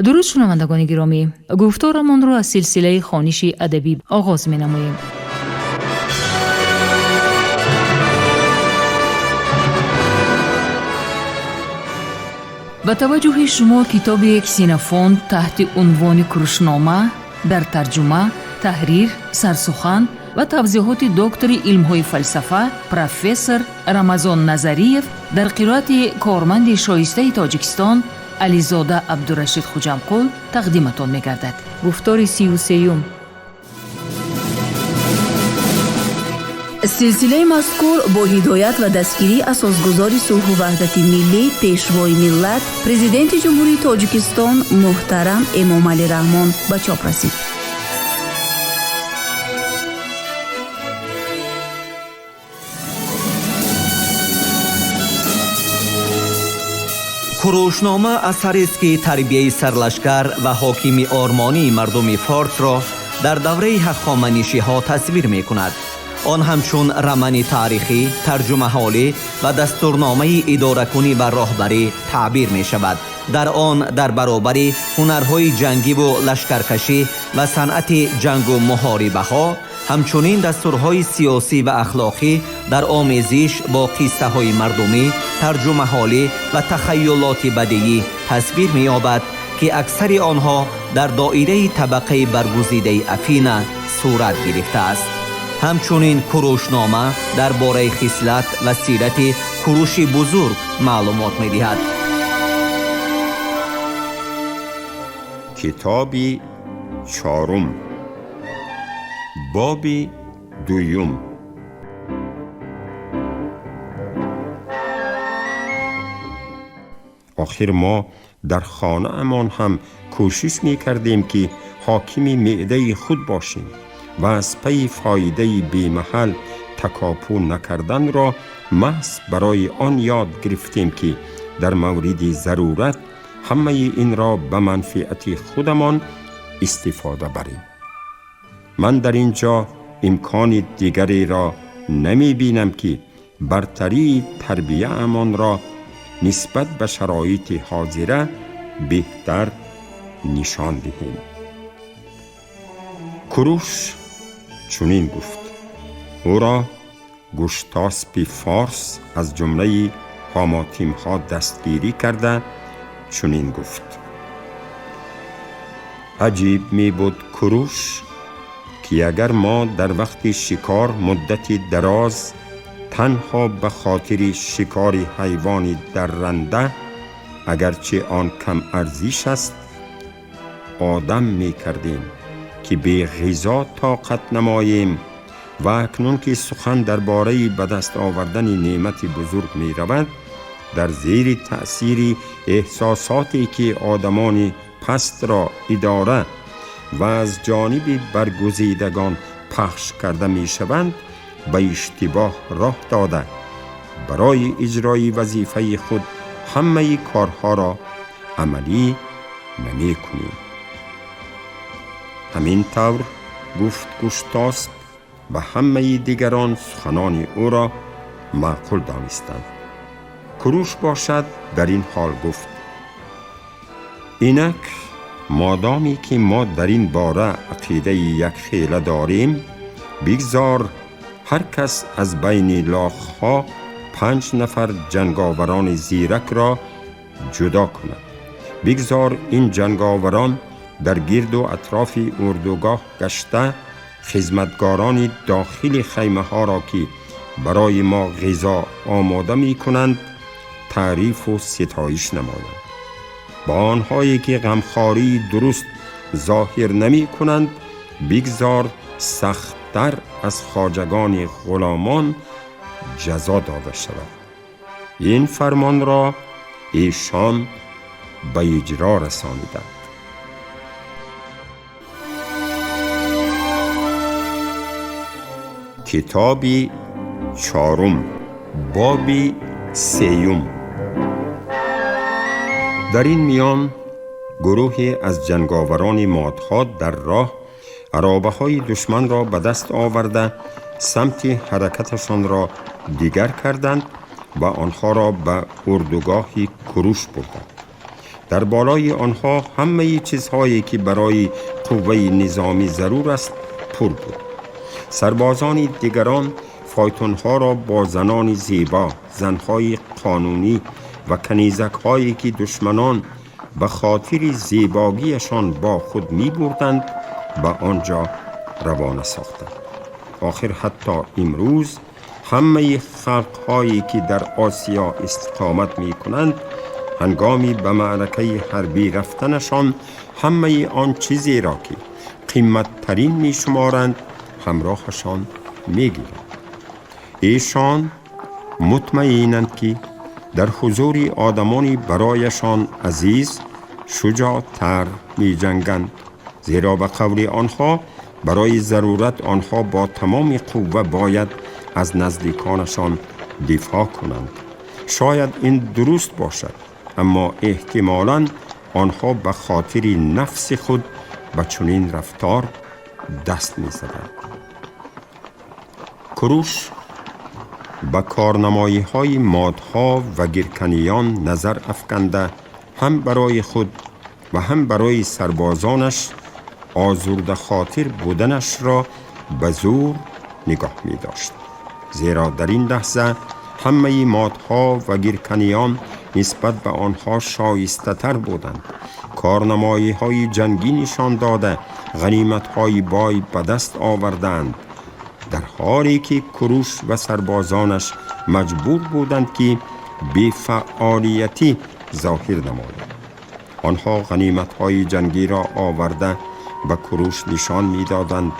Дуруд, шунавандагони гиромӣ! Гуфторамонро аз силсилаи хониши адабӣ оғоз менамоем. Ба таваҷҷӯҳи шумо китоби Ксенофонт таҳти унвони Курушнома дар тарҷума, таҳрир, сарсухан ва тавзеҳоти доктори илмҳои фалсафа, профессор Рамазон Назариев дар қироати корманди шоистаи Тоҷикистон Ализода Абдурашид Хуҷамқул тақдиматон мегардад. Гуфтори 33-юм. Силсилаи мазкур бо ҳидоят ва дастгирии асосгузори сулҳу ваҳдати миллӣ, Пешвои миллат, Президенти Ҷумҳурии Тоҷикистон муҳтарам Эмомалӣ Раҳмон ба чоп расид. Курушнома асарест, ки тарбияи сарлашкар ва ҳокими ормонии мардуми форсро дар давраи ҳахоманишиҳо тасвир мекунад. Он ҳамчун рамани таърихӣ, тарҷумаҳолӣ ва дастурномаи идоракунӣ ва роҳбарӣ таъбир мешавад. Дар он дар баробари ҳунарҳои ҷангиву лашкаркашӣ ва санъати ҷангу муҳорибаҳо, ҳамчунин дастурҳои сиёсӣ ва ахлоқӣ дар омезиш бо қиссаҳои мардумӣ, тарҷумаҳолӣ ва тахайюлоти бадиӣ тасвир меёбад, ки аксари онҳо дар доираи табақаи баргузидаи Афина сурат гирифтааст. Ҳамчунин Курушнома дар бораи хислат ва сирати Куруши Бузург маълумот медиҳад. Китоби чорум, боби дуюм. Охир мо дар хонаамон ҳам кӯшиш мекардем, ки ҳокими меъдаи худ бошем ва аз пайи фоидаи бемаҳал такопӯ накарданро маҳз барои он ёд гирифтем, ки дар мавриди зарурат ҳамаи инро ба манфиати худамон истифода барем. Ман дар ин ҷо имкони дигареро намебинам, ки бартарии тарбияамонро нисбат ба шароити ҳозира беҳтар нишон диҳем. Куруш чунин гуфт. Ӯро Гуштаспи форс аз ҷумлаи ҳомотимҳо дастгирӣ карда чунин гуфт: аҷиб мебуд, Куруш, ки агар мо дар вақти шикор муддати дароз танҳо ба хотири шикори ҳайвони дарранда, агарчи он кам арзиш аст, одам мекардем, ки беғизо тоқат намоем ва акнун ки сухан дар бораи ба даст овардани неъмати бузург меравад, дар зери таъсири эҳсосоте, ки одамони пастро идора ва аз ҷониби баргузидагон пахш карда мешаванд, ба иштибоҳ роҳ дода, барои иҷрои вазифаи худ ҳамаи корҳоро амалӣ намекунем. Ҳамин тавр гуфт Гуштосп ва ҳамаи дигарон суханони ӯро маъқул донистанд. Куруш бошад, дар ин ҳол гуфт: инак модоме ки мо дар ин бора ақидаи якхела дорем, бигзор ҳар кас аз байни лохҳо 5 нафар ҷанговарони зиракро ҷудо кунад. Бигзор ин ҷанговарон дар гирду атрофи урдугоҳ гашта, хизматгорони дохили хаймаҳоро, ки барои мо ғизо омода мекунанд, таърифу ситоиш намоянд. Ба онҳое, ки ғамхории дуруст зоҳир намекунанд, бигзор сахттар аз хоҷагони ғуломон ҷазо дода шавад. Ин фармонро эшон ба иҷро расониданд. Китоби чорум, боби сеюм. Дар ин миён гурӯҳе аз ҷанговарони модҳо дар роҳ аробаҳои душманро ба даст оварда, самти ҳаракаташонро дигар карданд ва онҳоро ба урдугоҳи Куруш бурданд. Дар болои онҳо ҳамаи чизҳое ки барои қувваи низомӣ зарур аст пур буд. Сарбозони дигарон фойтунҳоро бо занони зебо, занҳои қонунӣ ва канизакҳое ки душманон ба хотири зебогиашон бо худ мебурданд ба он ҷо равона сохтанд. Охир ҳатто имрӯз ҳамаи халқҳое ки дар Осиё истиқомат мекунанд, ҳангоми ба маъракаи ҳарбӣ рафтанашон ҳамаи он чизеро ки қиматтарин мешуморанд ҳамроҳашон мегиранд. Эшон мутмаинанд ки дар ҳузури одамони барояшон азиз шуҷоътар меҷанганд, зеро ба қавли онҳо барои зарурат онҳо бо тамоми қувва бояд аз наздиконашон дифоъ кунанд. Шояд ин дуруст бошад, аммо эҳтимолан онҳо ба хотири нафси худ ба чунин рафтор даст мезаданд. Куруш ба корнамоиҳои модҳо ва гирканиён назар афканда ҳам барои худ ва ҳам барои сарбозонаш озурдахотир буданашро ба зӯр нигоҳ медошт, зеро дар ин лаҳза ҳамаи модҳо ва гирканиён нисбат ба онҳо шоистатар буданд. Корнамоиҳои ҷангӣ нишон дода ғаниматҳои бой ба даст оварданд, дар ҳоле ки Куруш ва сарбозонаш маҷбур буданд ки бефаъолиятӣ зоҳир намоянд. Онҳо ғаниматҳои ҷангиро оварда ба Куруш нишон медоданд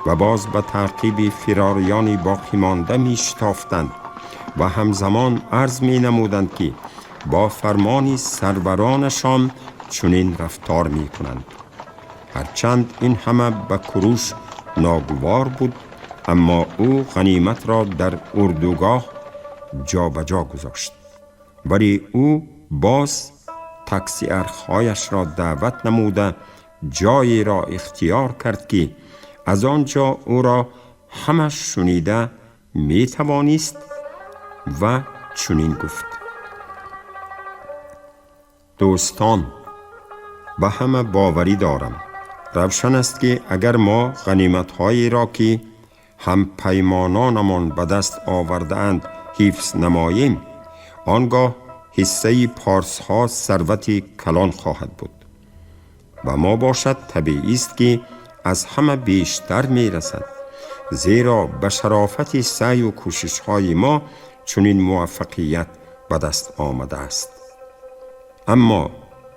ва боз ба таъқиби фирориёни боқимонда мешитофтанд ва ҳамзамон арз менамуданд ки бо фармони сарваронашон чунин рафтор мекунанд. Ҳарчанд ин ҳама ба Куруш ногувор буд, аммо ӯ ғаниматро дар урдугоҳ ҷобаҷо гузошт. Вале ӯ боз таксиархҳояшро даъват намуда ҷоеро ихтиёр кард ки аз он ҷо ӯро ҳама шунида метавонист ва чунин гуфт: дӯстон, ба ҳама боварӣ дорам. Равшан аст ки агар мо ғаниматҳоеро ки ҳампаймононамон ба даст овардаанд ҳифз намоем, он гоҳ ҳиссаи порсҳо сарвати калон хоҳад буд ва мо бошад табиист ки аз ҳама бештар мерасад, зеро ба шарофати саъю кӯшишҳои мо чунин муваффақият ба даст омадааст. Аммо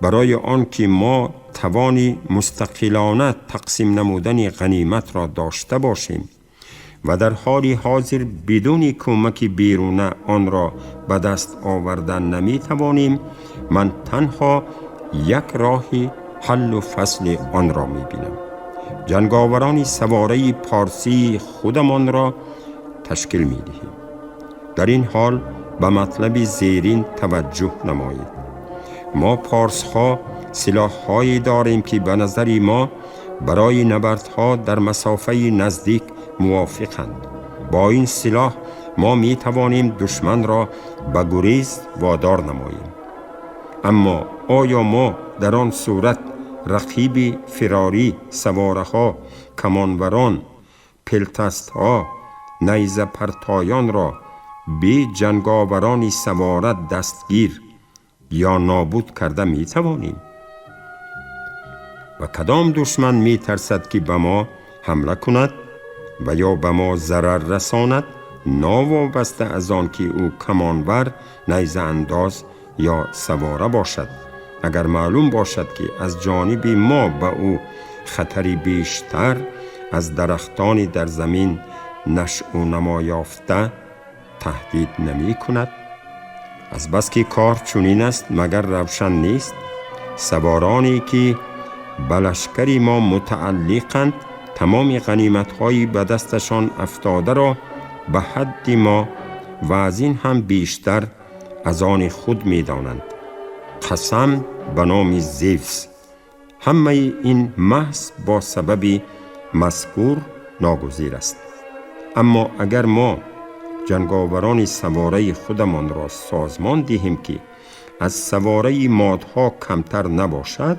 барои он ки мо тавони мустақилона тақсим намудани ғаниматро дошта бошем ва дар ҳоли ҳозир бидуни кӯмаки беруна онро ба даст овардан наметавонем, ман танҳо як роҳи ҳаллу фасли онро мебинам. Ҷанговарони савораи порсии худамонро ташкил медиҳем. Дар ин ҳол ба матлаби зерин таваҷҷӯҳ намоед. Мо порсҳо силоҳҳое дорем ки ба назари мо барои набардҳо дар масофаи наздик мувофиқанд. Бо ин силоҳ мо метавонем душманро ба гурез водор намоем. Аммо оё мо дар он сурат рақиби фирорӣ, савораҳо, камонварон, пелтастҳо, найзапартоёнро бе ҷанговарони савора дастгир ё нобуд карда метавонем? Ва кадом душман метарсад ки ба мо ҳамла кунад ва ё ба мо зарар расонад, новобаста аз он ки ӯ камонвар, найзаандоз ё савора бошад, агар маълум бошад ки аз ҷониби мо ба ӯ хатари бештар аз дарахтони дар замин нашъунамо ёфта таҳдид намекунад? Азбаски кор чунин аст, магар равшан нест? Савороне ки ба лашкари мо мутааллиқанд, тамоми ғаниматҳои ба дасташон афтодаро ба ҳадди мо ва аз ин ҳам бештар аз они худ медонанд. Қасам ба номи Зевс, ҳамаи ин маҳз бо сабаби мазкур ногузир аст. Аммо агар мо ҷанговарони савораи худамонро созмон диҳем ки аз савораи модҳо камтар набошад,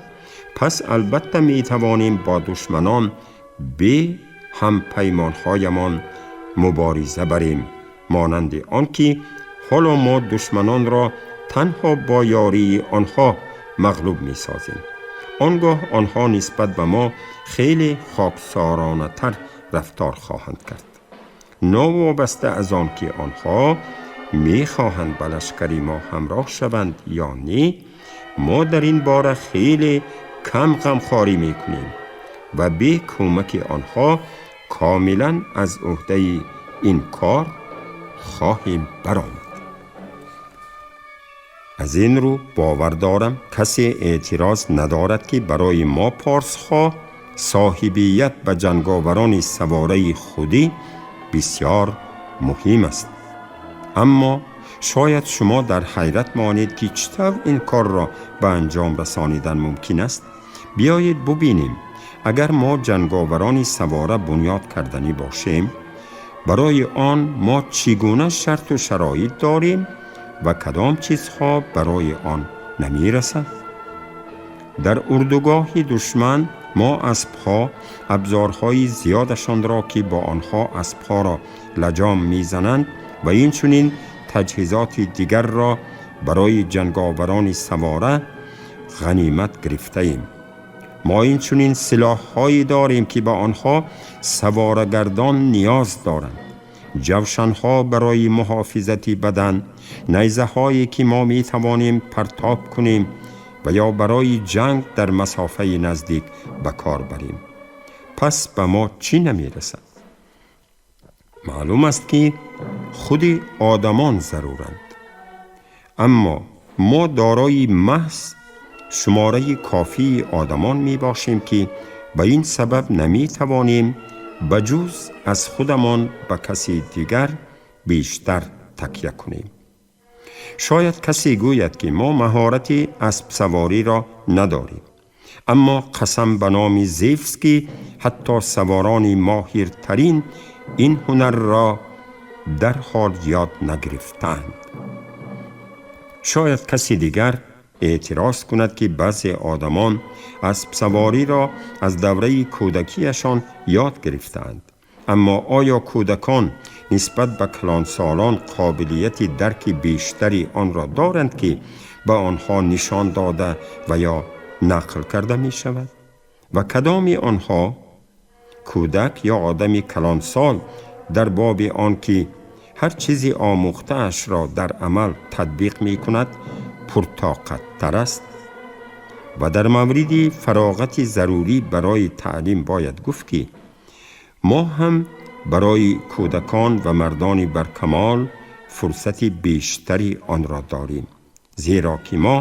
пас албатта метавонем бо душманон бе ҳампаймонҳоямон мубориза барем, монанди он ки ҳоло мо душманонро танҳо бо ёрии онҳо мағлуб месозем. Он гоҳ онҳо нисбат ба мо хеле хоксоронатар рафтор хоҳанд кард, новобаста аз он ки онҳо мехоҳанд ба лашкари мо ҳамроҳ шаванд ё не. Мо дар ин бора хеле кам ғамхорӣ мекунем ва бе кӯмаки онҳо комилан аз уҳдаи ин кор хоҳем баромад. Аз ин рӯ бовар дорам, касе эътироз надорад, ки барои мо порсҳо соҳибият ба ҷанговарони савораи худӣ бисёр муҳим аст. Аммо шояд шумо дар ҳайрат монед, ки чӣ тавр ин корро ба анҷом расонидан мумкин аст. Биёед бубинем. Агар мо ҷанговарони савора бунёд карданӣ бошем, барои он мо чӣ гуна шарту шароит дорем ва кадом чизҳо барои он намерасад. Дар урдугоҳи душман мо аспҳо, абзорҳои зиёдашонро, ки бо онҳо аспҳоро лаҷом мезананд, ва инчунин таҷҳизоти дигарро барои ҷанговарони савора ғанимат гирифтаем. Мо инчунин силоҳҳое дорем, ки ба онҳо саворагардон ниёз доранд: ҷавшанҳо барои муҳофизати бадан, найзаҳое, ки мо метавонем партоб кунем ва ё барои ҷанг дар масофаи наздик ба кор барем. Пас ба мо чӣ намерасад? Маълум аст, ки худи одамон заруранд, аммо мо дорои маҳз шумораи кофии одамон мебошем, ки ба ин сабаб наметавонем ба ҷуз аз худамон ба каси дигар бештар такя кунем. Шояд касе гӯяд, ки мо маҳорати аспсавориро надорем, аммо қасам ба номи Зевс, ки ҳатто саворони моҳиртарин ин ҳунарро дарҳол ёд нагирифтаанд. Шояд каси дигар эътироз кунад, ки баъзе одамон аспсавориро аз давраи кӯдакиашон ёд гирифтаанд, аммо оё кӯдакон нисбат ба калонсолон қобилияти дарки бештари онро доранд, ки ба онҳо нишон дода ва ё нақл карда мешавад? Ва кадоми онҳо, кӯдак ё одами калонсол, дар боби он ки ҳар чизи омӯхтаашро дар амал татбиқ мекунад, пуртоқаттар аст? Ва дар мавриди фароғати зарурӣ барои таълим бояд гуфт, ки мо ҳам барои кӯдакон ва мардони баркамол фурсати бештари онро дорем, зеро ки мо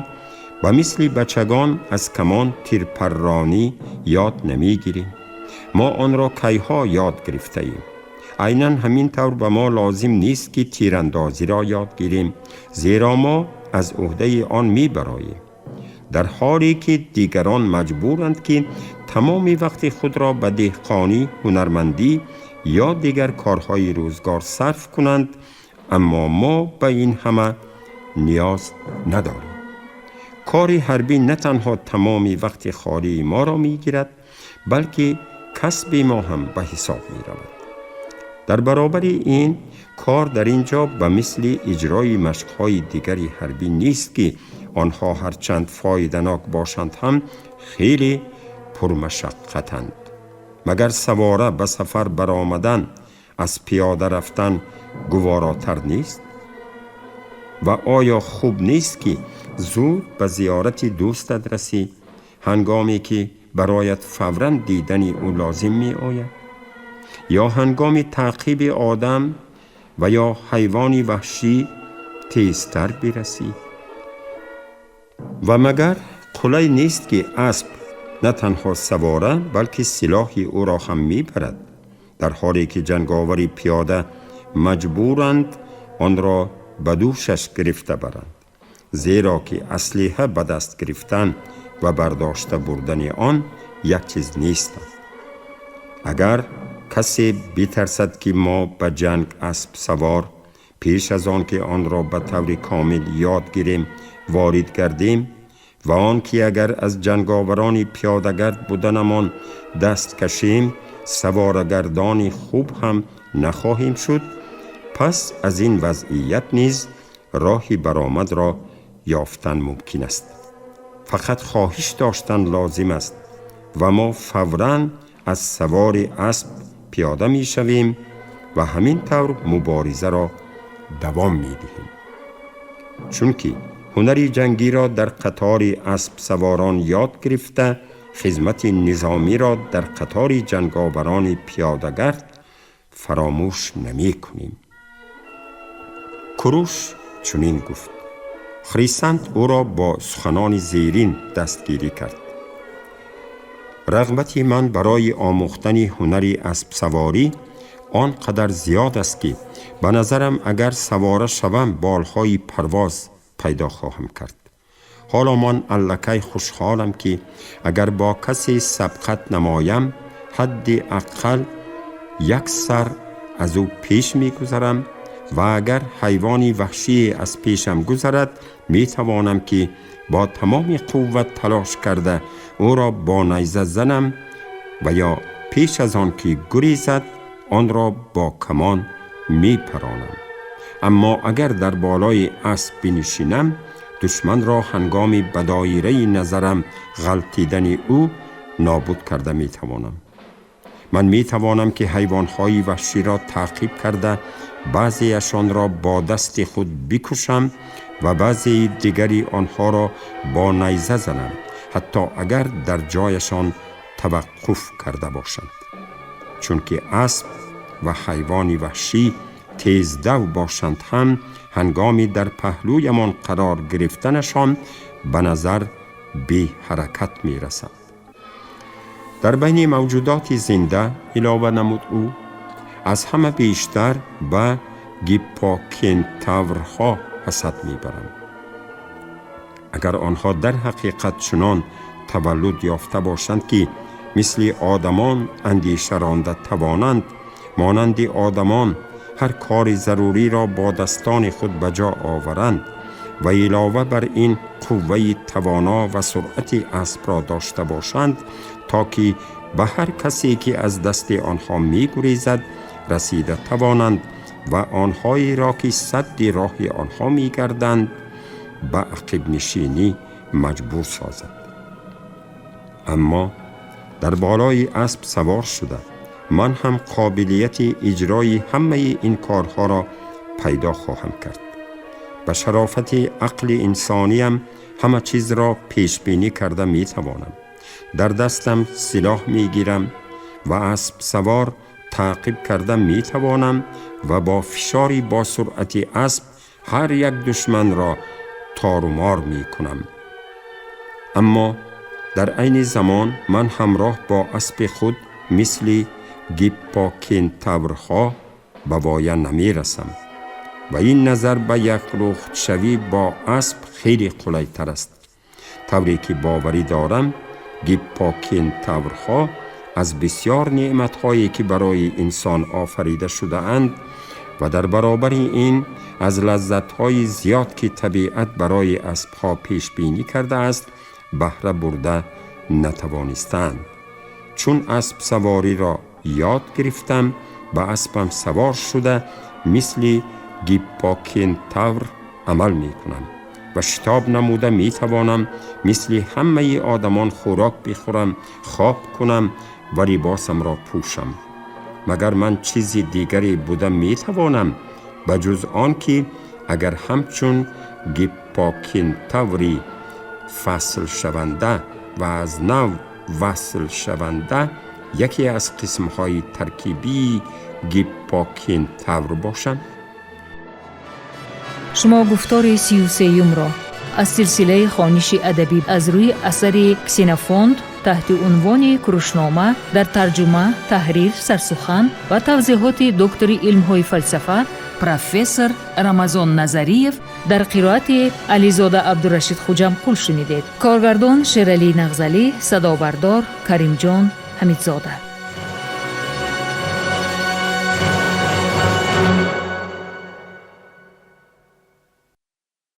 ба мисли бачагон аз камон тирпарронӣ ёд намегирем. Мо онро кайҳо ёд гирифтаем. Айнан ҳамин тавр ба мо лозим нест, ки тирандозиро ёд гирем, зеро мо аз уҳдаи он мебароем, дар ҳоле ки дигарон маҷбуранд, ки тамоми вақти худро ба деҳқонӣ, ҳунармандӣ ё дигар корҳои рӯзгор сарф кунанд. Аммо мо ба ин ҳама ниёз надорем. Кори ҳарбӣ на танҳо тамоми вақти холии моро мегирад, балки касби мо ҳам ба ҳисоб меравад. Дар баробари ин, кор дар ин ҷо ба мисли иҷрои машқҳои дигари ҳарбӣ нест, ки онҳо ҳарчанд фоиданок бошанд ҳам, хеле пурмашаққатанд. Магар савора ба сафар баромадан аз пиёда рафтан гуворотар нест? Ва оё хуб нест, ки зуд ба зиёрати дӯстат расӣ, ҳангоме ки бароят фавран дидани ӯ лозим меояд, ё ҳангоми таъқиби одам ва ё ҳайвони ваҳшӣ тезтар бирасӣ? Ва магар қулай нест, ки асп на танҳо савора, балки силоҳи ӯро ҳам мебарад, дар ҳоле ки ҷанговари пиёда маҷбуранд онро ба дӯшаш гирифта баранд, зеро ки аслиҳа ба даст гирифтан ва бардошта бурдани он як чиз нестанд? Агар касе битарсад, ки мо ба ҷанг асп савор пеш аз он ки онро ба таври комил ёд гирем ворид гардем ва он ки агар аз ҷанговарони пиёдагард буданамон даст кашем, саворагардони хуб ҳам нахоҳем шуд, пас аз ин вазъият низ роҳи баромадро ёфтан мумкин аст. Фақат хоҳиш доштан лозим аст ва мо фавран аз савори асп пиёда мешавем ва ҳамин тавр муборизаро давом медиҳем. Чунки ҳунари ҷангиро дар қатори аспсаворон ёд гирифта, хизмати низомиро дар қатори ҷанговарони пиёдагард фаромӯш намекунем. Куруш чунин гуфт. Хрисант ӯро бо суханони зерин дастгирӣ кард. Рағбати ман барои омӯхтани ҳунари аспсаворӣ он қадар зиёд аст, ки ба назарам агар савора шавам, болҳои парвоз пайдо хоҳам кард. Ҳоло ман аллакай хушҳолам, ки агар бо касе сабқат намоям, ҳадди аққал як сар аз ӯ пеш мегузарам ва агар ҳайвони ваҳшие аз пешам гузарад, метавонам ки бо тамоми қувват талош карда ӯро бо найза занам ва ё пеш аз он ки гурезад, онро бо камон мепаронам. Аммо агар дар болои асп бинишинам, душманро ҳангоми ба доираи назарам ғалтидани ӯ нобуд карда метавонам. Ман метавонам ки ҳайвонҳои ваҳширо таъқиб карда, баъзеашонро бо дасти худ бикушам ва баъзеи дигари онҳоро бо найза занам, ҳатто агар дар ҷояшон таваққуф карда бошанд. Чунки асп ва ҳайвони ваҳшӣ тездав бошанд ҳам, ҳангоми дар паҳлӯямон қарор гирифтанашон ба назар беҳаракат мерасанд. Дар байни мавҷудоти зинда, илова намуд ӯ, аз ҳама бештар ба гиппокентаврҳо ҳасад мебарам. Агар онҳо дар ҳақиқат чунон таваллуд ёфта бошанд, ки мисли одамон андеша ронда тавонанд, монанди одамон ҳар кори заруриро бо дастони худ ба ҷо оваранд ва илова бар ин қувваи тавоно ва суръати аспро дошта бошанд, то ки ба ҳар касе ки аз дасти онҳо мегурезад расида тавонанд ва онҳоеро ки садди роҳи онҳо мегарданд ба ақибнишинӣ маҷбур созад. Аммо дар болои асп савор шуда, ман ҳам қобилияти иҷрои ҳамаи ин корҳоро пайдо хоҳам кард. Ба шарофати ақли инсониям ҳама чизро пешбинӣ карда метавонам. Дар дастам силоҳ мегирам ва аспсавор таъқиб карда метавонам ва бо фишори бо суръати асп ҳар як душманро торумор мекунам. Аммо дар айни замон ман ҳамроҳ бо аспи худ мисли гиппокентаврҳо ба воя намерасам ва ин назар ба яклухтшавӣ бо асп хеле қулайтар аст. Тавре ки боварӣ дорам, гиппокентаврҳо аз бисёр неъматҳое ки барои инсон офарида шудаанд ва дар баробари ин аз лаззатҳои зиёд ки табиат барои аспҳо пешбинӣ кардааст, баҳра бурда натавонистаанд. Чун аспсавориро ёд гирифтам, ба аспам савор шуда, мисли гиппокентавр амал мекунам ва шитоб намуда метавонам мисли ҳамаи одамон хӯрок бихӯрам, хоб кунам ва либосамро пӯшам. Магар ман чизи дигаре буда метавонам, ба ҷуз он ки агар ҳамчун гиппокентаври фаслшаванда ва аз нав васлшаванда яке аз қисмҳои таркибии гиппокентавр бошам? Шумо гуфтори 33-юмро аз силсилаи хониши адабӣ аз рӯи асари Ксенофонт таҳти унвони Курушнома дар тарҷума, таҳрир, сарсухан ва тавзеҳоти доктори илмҳои фалсафа, профессор Рамазон Назариев дар қироати Ализода Абдурашид Хуҷамқул шунидед. Коргардон Шералӣ Нағзалӣ, садобардор Каримҷон Ҳамидзода.